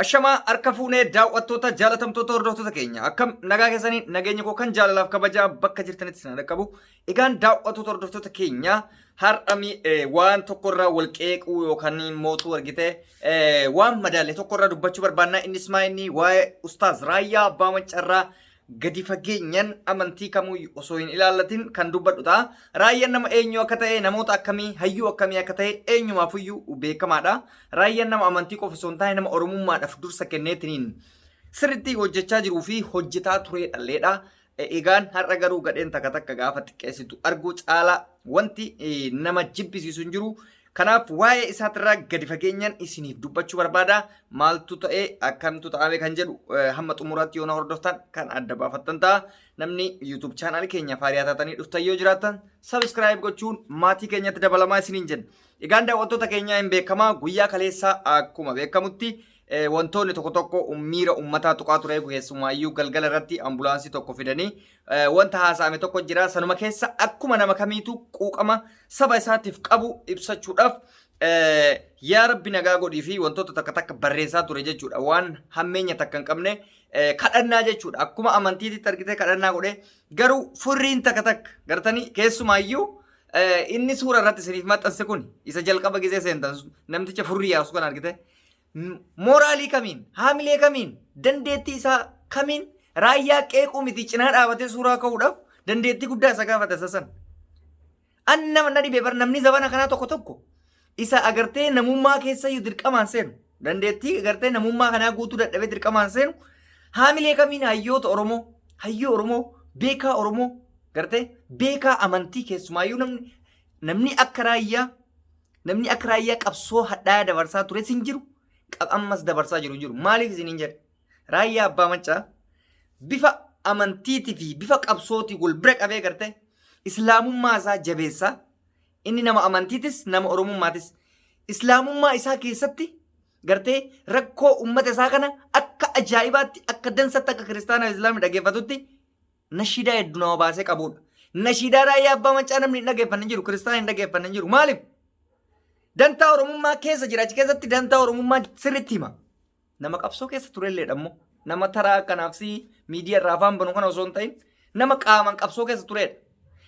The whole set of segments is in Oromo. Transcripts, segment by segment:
Ashamaa harka fuunee daawwattoota jaalatamtoota hordoftoota keenya akkam nagaa keessanii nageenya koo kan jaalalaaf kabajaa bakka jirtanitti isin dhaqqabu. Egaan daawwattoota hordoftoota keenya har'a waan tokkorraa wal qeequu yookaan mootuu argite waan madaalle tokkorraa dubbachuu barbaanna. Innis maa inni waa'ee Ustaaz Raayyaa Abbaa Maccarraa gadi fageenyan amantii kamuu osoo hin ilaallatin kan dubbadhu ta'a. Raayyaan nama eenyu akka ta'e, namoota akkamii, hayyuu akkamii akka ta'e eenyumaafuyyuu beekamaadha. Raayyaan nama amantii qofa osoo hin taane nama Oromummaadhaaf dursa kenneetiniin sirriitti hojjechaa jiruu fi hojjetaa tureedhalleedha. Egaan har'a garuu gadheen takka takka gaafa xiqqeessitu arguu caalaa wanti nama jibbisiisu hin jiru. Kanaaf waa'ee isaatirraa gadi fageenyaan isiniif dubbachuu barbaada. Maaltu ta'e akkamtu ta'ame kan jedhu hamma xumuraatti yoo na hordoftan kan adda baafattan ta'a. Namni YouTube chaanaalii keenya faariyaa taatanii dhuftan yoo jiraattan subscribe gochuun maatii keenyatti dabalamaa isiniin jenna. Egaan daawwattoota keenyaa hin beekamaa guyyaa kaleessaa akkuma beekamutti wantoonni tokko tokko miira uummataa tuqaa ture keessumaayyuu galgala irratti ambulaansii tokko fidanii wanta haasa'ame tokko jira. Sanuma keessa akkuma nama kamiitu quuqama saba isaatiif qabu ibsachuudhaaf yaa rabbi nagaa godhii fi wantoota takka takka barreessaa ture jechuudha. Waan hammeenya takka hin qabne kadhannaa jechuudha. Akkuma amantiititti argitee kadhannaa godhee garuu furriin takka takka gartanii keessumaayyuu inni suura irratti isiniif maxxanse kun isa jalqaba gisee seentan namticha furrii yaasu kan argite. Mooraalii kamiin, haamilee kamiin, dandeettii isaa kamiin raayyaa qeequu miti cinaa dhaabatee suuraa ka'uudhaaf dandeettii guddaa isa gaafata isa san. An nama na dhibee bar namni zabana kanaa tokko tokko isa agartee namummaa keessa iyyuu dirqamaan seenu. Dandeettii agartee namummaa kanaa guutuu dadhabee dirqamaan seenu. Haamilee kamiin hayyoota Oromoo, hayyuu Oromoo, beekaa Oromoo, gartee beekaa amantii keessumaayyuu namni akka raayyaa Namni akka raayyaa qabsoo hadhaa'aa dabarsaa tures hin jiru, ammas dabarsaa jiru hin jiru. Maaliif isiniin jedhe? Raayyaa Abbaa Maccaa bifa amantiitii fi bifa qabsootii wal bira qabee gartee islaamummaa isaa jabeessaa inni nama amantiitis nama oromummaatis islaamummaa isaa keessatti gartee rakkoo ummata isaa kana akka ajaa'ibaatti akka dansatti akka kiristaanaa islaamni dhaggeeffatutti Nashiidaa hedduu nama baasee qabuudha. Nashiidaa raayyaa abbaa maccaa namni hin dhageeffanne hin jiru. Kiristaana hin dhageeffanne hin jiru. Maaliif? Dantaa Oromummaa keessa jira. Achi keessatti dantaa Oromummaa sirriitti hima. Nama qabsoo keessa turelleedha immoo. Nama taraa akkanaaf si miidiyaa irraa afaan banu kana osoo hin ta'in nama qaamaan qabsoo keessa turedha.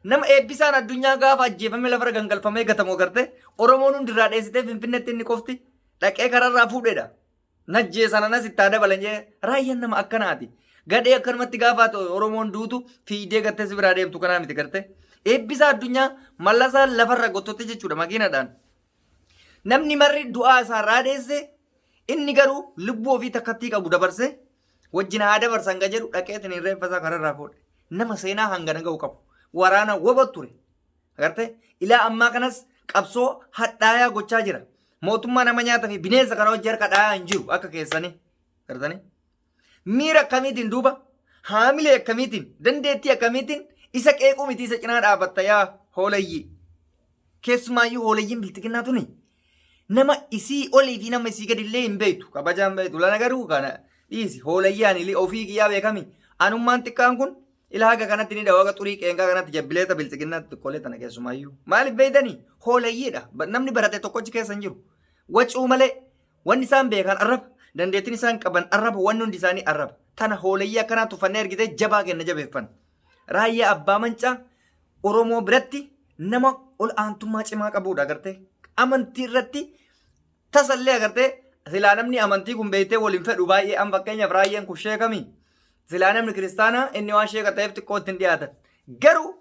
Nama eebbisaan addunyaa gaafa ajjeefamee lafarra gangalfamee gatamu agartee Oromoon hundi irraa dheessitee Finfinneetti inni qofti dhaqee kararraa fuudhedha. Najjeesan anas itti haa dabalan jee raayyaan nama akkanaati. Gadhee akkanumatti gaafa ati Oromoon duutu fiigdee gartee si biraa deemtu kanaa miti gartee. Eebbisaa addunyaa mallasaa lafarra gottotte jechuudha makiinadhaan. Namni marri du'aa isaa irraa dheesse inni garuu lubbuu ofii takkattii qabu dabarse wajjin haa dabarsan ka jedhu dhaqeetiin reeffa isaa kararraa fuudhe. Nama seenaa hangana ga'u qabu. Waraana wbo ture. Agartee? Ilaa ammaa kanas qabsoo hadhaayaa gochaa jira. Mootummaa nama nyaata fi bineensa kana hojii harka dhaayaa hin jiru akka keessanii. Agartanii? Miira akkamiitiin duuba? Haamilee akkamiitiin? Dandeettii akkamiitiin? Isa qeequu miti isa cinaa dhaabatta yaa hoolayyii. Keessumaayyuu hoolayyiin bilxiginnaa tuni nama isii olii fi nama isii gadillee hin beektu. Kabajaa hin beektu. Lana garuu kana dhiisi hoolayyii ani ofii kiyyaa beekami. Anummaan xiqqaan kun Ila haga kanatti ni dhawa haga xurii qeenqaa kanatti jabbileeta biltsiginnaatti xiqqoolee tana keessumaayyuu. Maaliif beektanii? Hoolayyiidha. Namni barate tokkochi keessa hin jiru. Wacuu malee wanni isaan beekan arraba. Dandeettiin isaan qaban arraba. Wanni hundi isaanii arraba. Tana hoolayyii akkanaa tuffannee argitee jabaa kenna jabeeffan. Raayyaa Abbaa Mancaa Oromoo biratti nama ol aantummaa cimaa qabuudha agartee. Amantii irratti tasallee agartee silaa namni amantii kun beektee waliin fedhu baay'ee an fakkeenyaaf raayyaan kun sheekamii silaa namni kiristaanaa inni waan sheeka ta'eef xiqqoo ittiin dhiyaatan garuu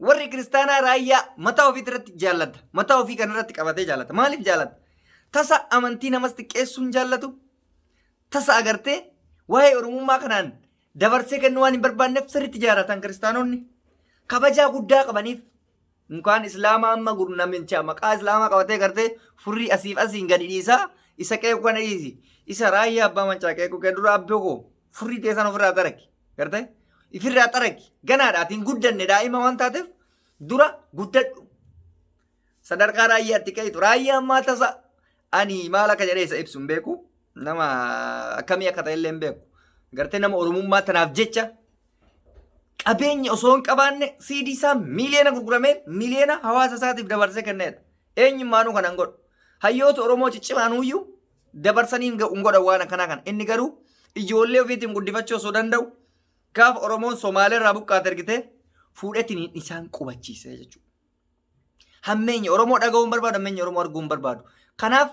warri kiristaanaa raayyaa mataa ofii irratti jaallata mataa ofii kana irratti qabatee jaallata maaliif jaallata tasa amantii namas xiqqeessuun jaallatu tasa agartee waa'ee oromummaa kanaan dabarsee kennuu waan hin barbaanneef sirriitti jaallatan kiristaanonni kabajaa guddaa qabaniif Unkaan islaamaa amma namicha maqaa islaamaa qabatee gartee furrii asiif asiin gadi dhiisaa isa qeequ kana dhiisi. Isa raayyaa abbaa mancaa qeequ kee dura abbee koo furrii teessan ofirraa xaragi. Gartee ifirraa xaragi. Ganaadha ati hin guddanne daa'ima waan taateef dura guddadhu. Sadarkaa raayyaatti qeeytu. Raayyaa ammaa tasa ani maal akka jedhee isa ibsu hin beeku. Nama akkamii akka ta'e illee hin beeku. Gartee nama Oromummaa tanaaf jecha qabeenya osoo hin qabaanne CD isaa miiliyoona gurguramee miiliyoona hawaasa isaatiif dabarsee kenneedha. Eenyummaanuu kana hin godhu. Hayyoota Oromoo ciccimaanuu iyyuu Dabarsanii hin godhan waan akkanaa kana. Inni garuu ijoollee ofiitiin guddifachuu osoo danda'u gaafa Oromoon Somaalee irraa buqqaate argitee fuudhetiin isaan qubachiise jechuudha. Hammeenya Oromoo dhaga'uu hin barbaadu, hammeenya Oromoo arguu hin barbaadu. Kanaaf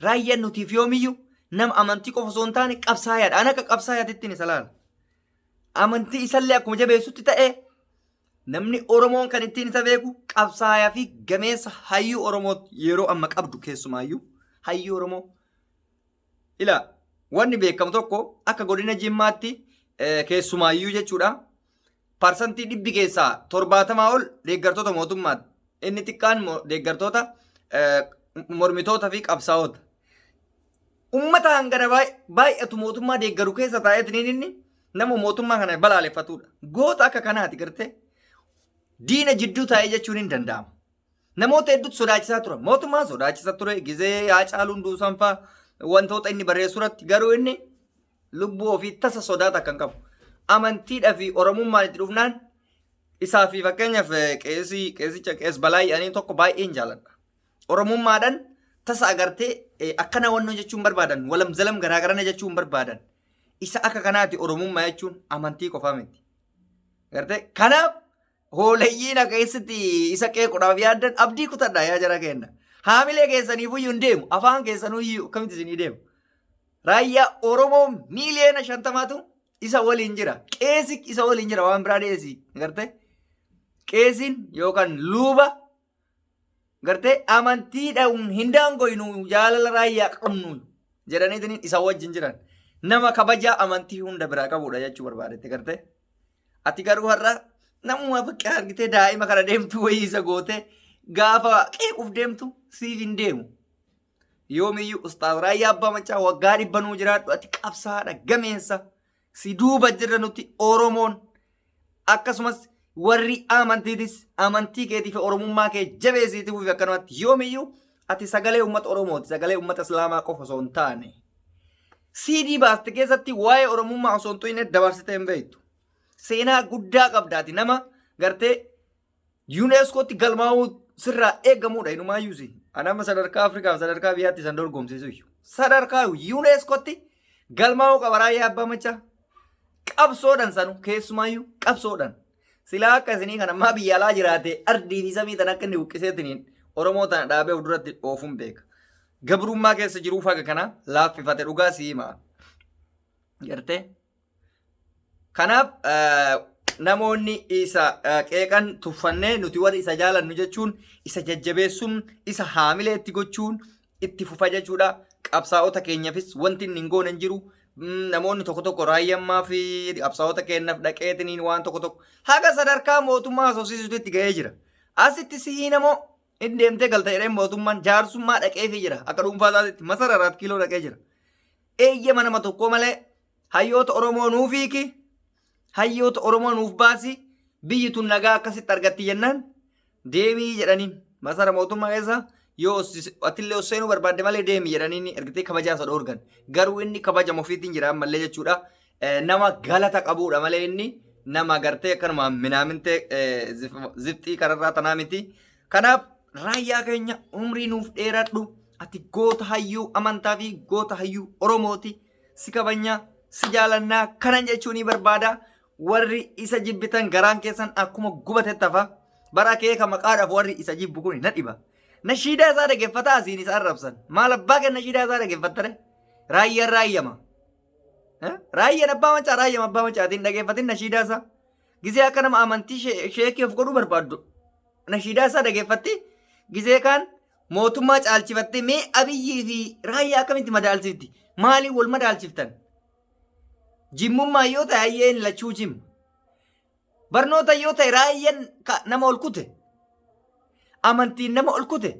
raayyaan nutiif yoomiyyuu nama amantii qofa osoo hin taane qabsaayaadha. An akka qabsaayaatittiin isa laala. Amantii isallee akkuma jabeessutti ta'ee namni Oromoon kan ittiin isa beeku qabsaayaa fi gameessa hayyuu Oromoo yeroo amma qabdu keessumaayyuu hayyuu Oromoo. Ilaa wanni beekamu tokko akka godina Jimmaatti keessumaayyuu jechuudha. Parsantii dhibbi keessaa 70 ol deeggartoota mootummaati. Inni xiqqaan deeggartoota mormitoota fi qabsaa'ota. Ummata hangana baay'atu mootummaa deeggaru keessa taa'eetiin inni nama mootummaa kana balaaleffatudha. Goota akka kanaati gartee diina jidduu taa'ee jechuun hin danda'amu. Namoota hedduutu sodaachisaa ture. Mootummaan sodaachisa ture. Gizee Haacaaluun duusan fa'aa wantoota inni barreessu irratti garuu inni lubbuu ofii tasa sodaata akka hin qabu. Amantiidhaa fi Oromummaan itti dhufnaan isaa fi fakkeenyaaf qeesii qeesicha qees Balaayii ani tokko baay'een jaaladha. Oromummaadhaan tasa agartee akkana wannoo jechuun barbaadan walam zalam garaagarana jechuun barbaadan. Isa akka kanaati Oromummaa jechuun amantii qofaa miti. Gartee kanaaf hoolayyiin akka keessatti isa qeequudhaaf yaaddan abdii kutadha yaa jara keenna. Haamilee keessaniifuyyuu hin deemu afaan keessanuyyuu akkamitti isinii deemu. Raayyaa Oromoo miiliyoona 50tu isa waliin jira. Qeesi isa waliin jira waan biraa dhiyeessi. Gartee qeesiin yookaan luuba gartee amantiidhaan hin daangoynu jaalala raayyaa qabnu jedhaniitiin isa wajjin jiran. Nama kabajaa amantii hunda biraa qabudha jechuu barbaadetti gartee. Ati garuu har'a namuma bakka argitee daa'ima kana deemtu wayii isa gootee gaafa qeequuf deemtu siif hin deemu. Yoomiyyuu Ustaaz Raayyaa Abbaa Maccaa waggaa 100 nuu jiraadhu ati qabsaadha gameessa si duuba jirra nuti Oromoon akkasumas warri amantiitis amantii keetii fi Oromummaa kee jabeessiitii fufi akkanumatti yoomiyyuu ati sagalee uummata Oromooti sagalee uummata Islaamaa qofa osoo hin taane. CD baaste keessatti waa'ee Oromummaa osoo hin tuyne dabarsitee hin beektu. Seenaa guddaa qabda ati nama gartee UNESCOtti galmaa'uu sirraa eegamuudha inumaayyuu si. Ani amma sadarkaa Afrikaa fi sadarkaa biyyaatti san dorgomsiisu iyyuu. Sadarkaa UNESCOtti galmaa'uu qaba Raayyaa Abbaa Maccaa. Qabsoodhan sanu keessumaayyuu qabsoodhan. Silaa akka isinii kan ammaa biyya alaa jiraate ardii fi samii tan akka inni buqqiseetiniin Oromoo tana dhaabee of duratti oofuun beeka. Gabrummaa keessa jiruuf haga kana laaffifate dhugaa si hima. Gartee? Kanaaf namoonni isa qeeqan tuffannee nuti warri isa jaalannu jechuun isa jajjabeessuun isa haamilee itti gochuun itti fufa jechuudha. Qabsaa'ota keenyafis wanti inni hin goone hin jiru. Namoonni tokko tokko raayyammaa fi qabsaa'ota keenyaaf dhaqeetiniin waan tokko tokko haga sadarkaa mootummaa haasofsiisuutti itti ga'ee jira. Asitti sihii namoo inni deemtee galta jedhee mootummaan jaarsummaa dhaqeefii jira. Akka dhuunfaa isaatitti masara 4 kiiloo dhaqee jira. Eeyyama nama tokkoo malee hayyoota Oromoo nuuf hiiki, hayyoota Oromoo nuuf baasi, biyyi tun nagaa akkasitti argatti jennaan deemii jedhaniin masara mootummaa keessa yoo atillee os seenuu barbaadde malee deemi jedhaniin ergitee kabajaa isa dhoorgan. Garuu inni kabajama ofiitiin jira ammallee jechuudha. Nama galata qabuudha malee inni nama gartee akkanuma minaamintee zifxii kararraa tanaa miti. Kanaaf raayyaa keenya umrii nuuf dheeradhu. Ati goota hayyuu amantaa fi goota hayyuu Oromooti. Si kabajna, si jaalannaa kanan jechuu ni barbaada. Warri isa jibbitan garaan keessan akkuma gubatetti hafa. Bara akeeka maqaadhaaf warri isa jibbu kun na dhiba. Nashiidaa isaa dhaggeeffataa asiin isa arrabsan. Maal abbaa kee nashiidaa isaa dhaggeeffattare? Raayyaan raayyama. Raayyaan abbaa macaa raayyama abbaa macaatiin dhaggeeffatin nashiidaa isaa. Gizee akka nama amantii sheekii of godhuu barbaaddu. Nashiidaa isaa dhaggeeffatti. Gizee kaan mootummaa caalchifattee mee Abiyyii fi raayyaa akkamitti madaalchifti? Maaliin wal madaalchiftan? Jimmummaa yoo ta'e hayyeen lachuu jimma. Barnoota yoo ta'e raayyaan nama ol kute. Amantiin nama ol kute.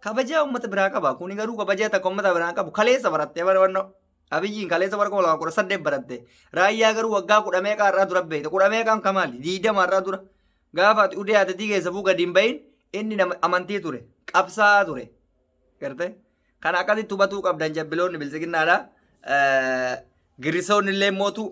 Kabajaa uummata biraa qaba. Kuni garuu kabajaa takka uummata biraa hin qabu. Kaleessa barattee bara wannoo. Abiyyiin kaleessa bara 2018 baratte. Raayyaa garuu waggaa kudha meeqaa irraa dura beekte. Kudha meeqaan kamaali? 20 irraa dura. Gaafa ati udee haatitii keessa fuu gadi hin bahin inni nama amantii ture. Qabsaa'aa ture. Gartee? Kana akkasitti hubatuu qabdan jabbiloonni biltsiginnaadha. Girrisoonni illee mootu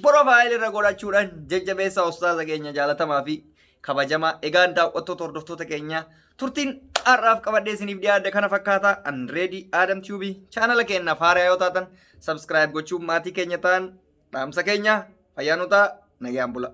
porofaayilii irra godhachuudhaan jajjabeessaa ustaaza keenya jaalatamaa fi kabajamaa. Egaan daawwattoota hordoftoota keenya turtiin har'aaf qabadhee isiniif dhiyaadhe kana fakkaata. An Reedii Adam Tube chaanala keenyaaf haaraa yoo taatan subscribe gochuun maatii keenya ta'an dhaamsa keenya fayyaa nu ta'a, nagaan bula.